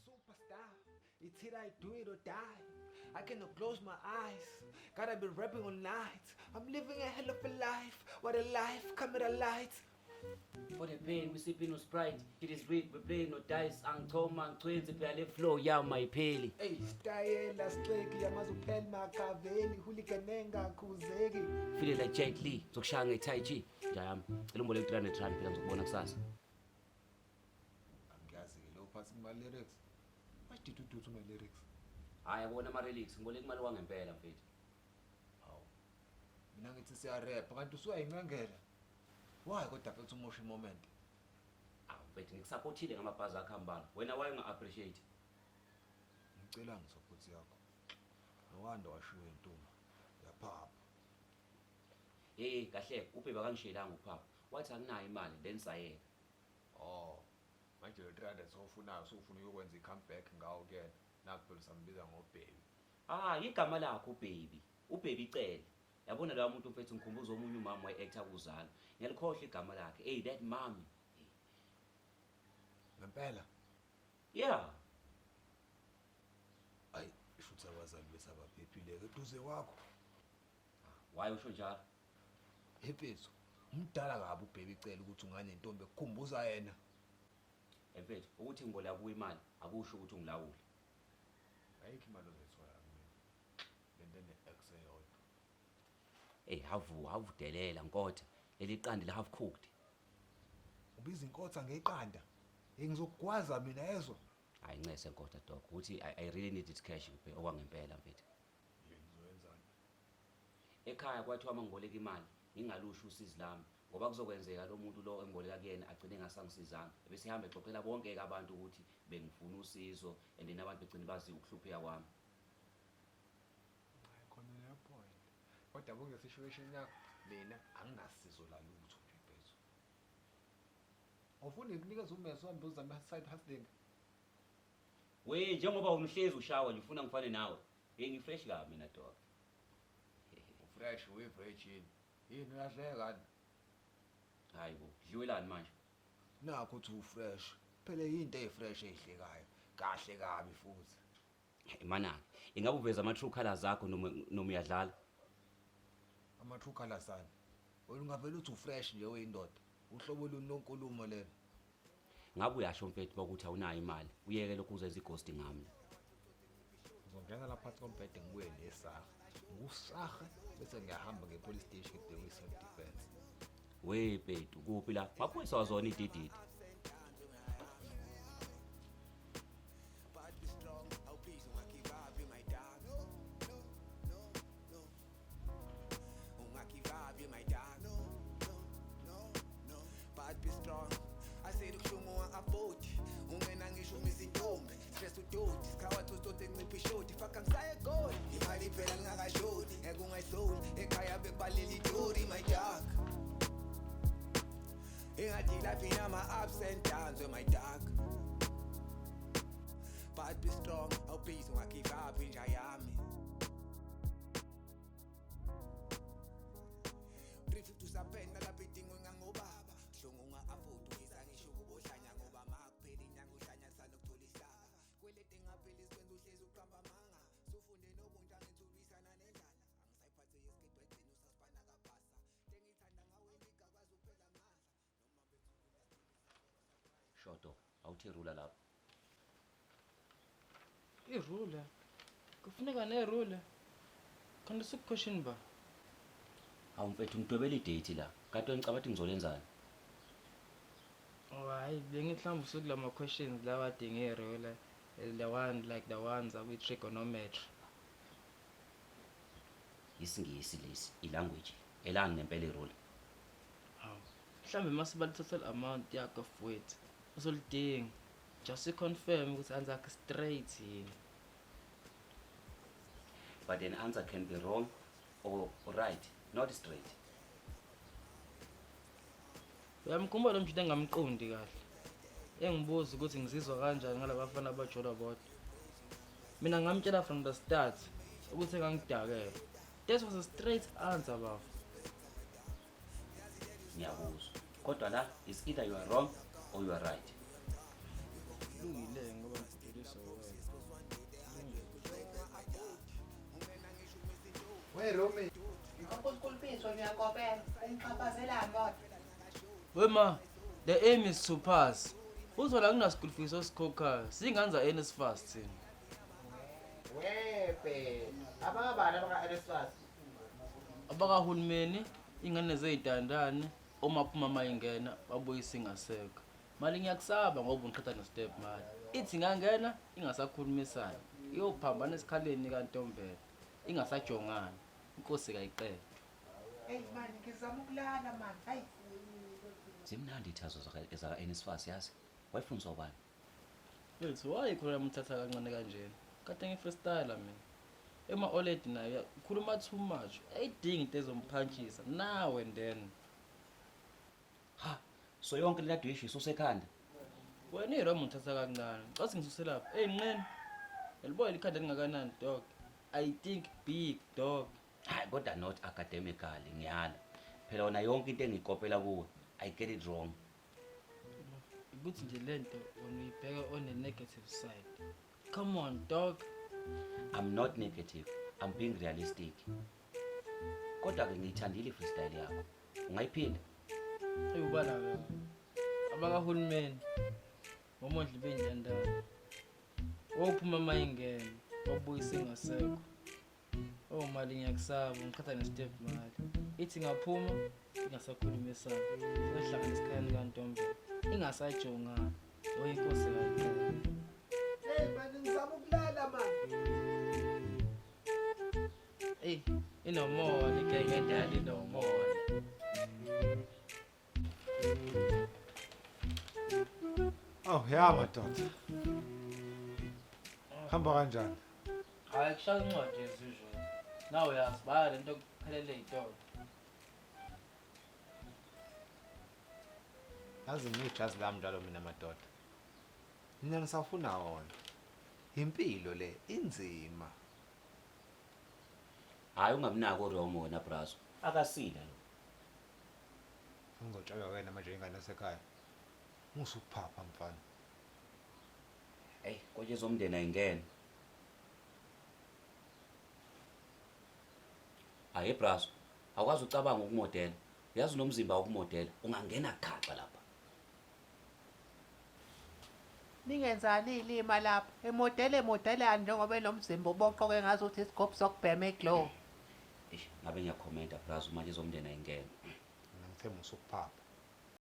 Superstar. It's either I do it or die. I cannot close my eyes. Gotta be rapping all night. I'm living a hell of a life. What a life, camera lights. For the pain, we sipping no Sprite. It is rigged, we play no dice. Angichoma, angichwenzi phela le flow yami ayipheli. Hey, stayela sixeki yamazuphela makaveli hooligan khuzeki. Feel it like Jet Li, zokushaya nge-Tai Chi. Njayami, cela umboleke 300 rand phela ngizokubona kusasa. Angiyazi ke lo phansi kuma lyrics. What did you do to my lyrics? Hayi yabona ama-relics, ngiboleka imali wangempela mfethu. Hawu. Mina ngithi siya rap kanti usuyayincengela. Why kodwa mfethu umosha moment? Awu mfethu ngikusupportile ngamabhazi akho ambalwa. Wena why unga-appreciate? Ngicela ngisupport yakho. Nowanda washiwe intombi. Yaphapha. Hey kahle, ubheba kangishiyelanga uphapha. Wathi anginayo imali then sayeka. Oh. Manje lo 300 sofunayo sofuna ukwenza i-comeback ngawo kuyena. Nakho phela sambiza ngobaby. Ah, igama lakho ubaby. Ubaby Cele. Yabona loya muntu mfethu ngikhumbuza omunye umama waye-actor kuzalo. Ngiyalikhohlwa igama lakhe. Hey that mommy. Ngempela. Yeah. Ayi, shuthi abazali besabaphephile ke duze kwakho. Why usho njalo? Mfethu, umdala kabi ubaby Cele ukuthi unganentombi ekukhumbuza yena. Mfethu, ukuthi ngiboleka kuwe imali akusho ukuthi ungilawule. Ayikho imali ozoyithola kumina. Lento ene-ex eyodwa. Hey, havu havudelela nkotha. Leli qanda le half cooked. Ubiza inkotha ngeqanda. Hey ngizokugwaza mina yezwa. Hayi ncese nkotha dog, ukuthi I really needed cash kuphe okwangempela mfethu. Ngizoyenzani? Ekhaya kwathiwa uma ngiboleka imali ngingalusho usizi lami ngoba kuzokwenzeka lo muntu lo engiboleka kuyena agcine engasangisizanga. Bese ehamba exoxela bonke-ke abantu ukuthi bengifuna usizo and then abantu begcine bazi ukuhlupheka kwami. Hayi khona leyo point. Kodwa bonke situation yakho mina anginasizo la lutho nje mfethu. Awufuni ngikunikeze umeso uhambe uzame side hustling? We njengoba umhlezi ushawa nje ufuna ngifane nawe. Hey ngifresh kabi mina dog. Ufresh uyi-virgin. Yini uyahleka ni? Hayi bo, dliwelani manje? Nakho uthi ufresh. Phela yinto eyifresh eyihlekayo. Kahle kabi futhi. Manake, ingabe uveza ama true colors akho noma uyadlala? Ama true colors ani? Wena ungavela uthi ufresh nje uyindoda. Uhlobo luni lonkulumo lelo? Ngabe uyasho mfethu ukuthi awunayo imali. Uyeke lokhu uzenza ighost ngami. Ngizongena lapha phansi kombhede ngibuye nesaha. Ngusaha bese ngiyahamba ngepolice station ngidinga i-self defense. We Petu, kuphi la? Maphoyisa wazona idididi. But be strong, oh please, ungagive up, you my dog. No, no, no, no. Ungagive up, you my dog. No, no, no, no. But be strong. I said ukuhlungu unga-afford. Ungena ngisho umisa intombi. Stress udoti, sikhawathi uzothi nciphe ishoti. Fuck angisaye egoli. Imali phela ngingakashoni, ngeke ungayisoli. Ekhaya bekubalela itori, my dog. Ingathi life inama ups and downs, oh my dog. But be strong, oh please ungagive up inja yami. 350 usapenda lapha idingwe ngangobaba. Hlungu unga-afford uyisa ngisho kubohlanya ngoba makuphela inyanga uhlanya sanokuthola isaka. Kwelete ngaphela isikwenza uhlezi uqamba amanga. Sufunde nobuntu angithi ulwisana nendlala. Angisayiphathe yesiketi wegcina usasipana kabhasa. Tengithanda ngawe ligakwazi ukuphela amandla. Noma Shodo, awuthi ruler lapho. Iruler. Kufuneka neruler. Kanti usuku-question ba? Hawu mfethu ngidwebela idate la. Kanti wena ngicabanga ukuthi ngizolenzani? Oh hayi bengithi mhlawumbe usukulama questions lawa adinga iruler. The one like the ones akwi trigonometry. IsiNgisi lesi, ilanguage. Elani ngempela iruler. Hawu. Mhlawumbe masibala total amount yakho of weight uzolidinga. Just to confirm ukuthi answer yakho straight yini. But an answer can be wrong or right, not straight. Uyamkhumbula lo mjita engamqondi kahle. Engibuza ukuthi ngizizwa kanjani ngalabafana abajola bodwa. Mina ngamtshela from the start ukuthi engangidakela. That was a straight answer bafo. Ngiyakuzwa. Kodwa la is either you are wrong or you are right. Kulungile ngoba ngidlule Ngifundisa wena. We Romy. School fees wena uyakopela. Ungixhaphazelani kodwa? We ma, the aim is to pass. Uzola kuna school fees osikhokhayo. Singane za NSFAS thina. Webhe. Abakabani abaka-NSFAS? Abakahulumeni, ingane zey'ntandane, omaphuma mayingena babuyise ingasekho. Mali ngiyakusaba ngoba ungiqhatha no-step mali. Ithi ingangena ingasakhulumisani. Iyophambana esikhaleni kantombela. Ingasajongani. Inkosi kayiqedwa. Eyi mani ngizama ukulala mani. Hayi. Zimnandi ithazo zaka-NSFAS yazi. Wayifundiswa ubani? Mfethu, why khona umthatha kancane kanjena? Kade ngi-freestyle mina. Ema OLED nayo ukhuluma too much. Ayidingi into ezomphanchisa now and then. Ha, so yonke le nto uyisho usekhanda. Wena iRoma ungithatha kancane. Cathi ngisuse lapha. Hey nqeni. Yaliboya ikhanda lingakanani dog. I think big dog. Hayi kodwa not academically ngiyala. Phela wona yonke into engikopela kuwe, I get it wrong. Ukuthi nje lento wena uyibheka on the negative side. Come on dog. I'm not negative. I'm being realistic. Kodwa ke ngiyithandile i-freestyle yakho. Ungayiphinda? Hey ubala ke. Abakahulumeni. Bomondli bey'ntandane. Wophuma mayingena, babuyise ingasekho. Oh mali ngiyakusaba, ngiqhatha ne-step mali. Ithi ngaphuma ingasakhulumisani. Siyohlangana esikhaleni kantombela. Ingasajongani. Oh inkosi kayiqedwa. Hey man ngizama ukulala man. Ey, inomona igenge endala inomona. Oh ya madoda. Hamba kanjani? Hayi kushaya incwadi as usual. Nawe uyazi baya lento kuphelele ey'tolo. Yazi ngijazi lami njalo mina madoda. Mina ngisafuna wona. Impilo le inzima. Hayi ungamnaki uRomo wena brazo. Akasile lo. Ngizotshelwa wena manje ingane yasekhaya. Musukuphapha mfana. Hey, konje ezomndeni ayingene. Hayi brazo, awukwazi ucabanga ukumodela. Uyazi unomzimba wokumodela, ungangena khaxa lapha. Ningenzani ilima lapha? Emodele emodelani njengoba enomzimba oboqoke ngazuthi isigubhu sokubhema iglow. Eish, ngabe ngiyakhomenta brazo manje ezomndeni ayingene. Mina ngithe musukuphapha.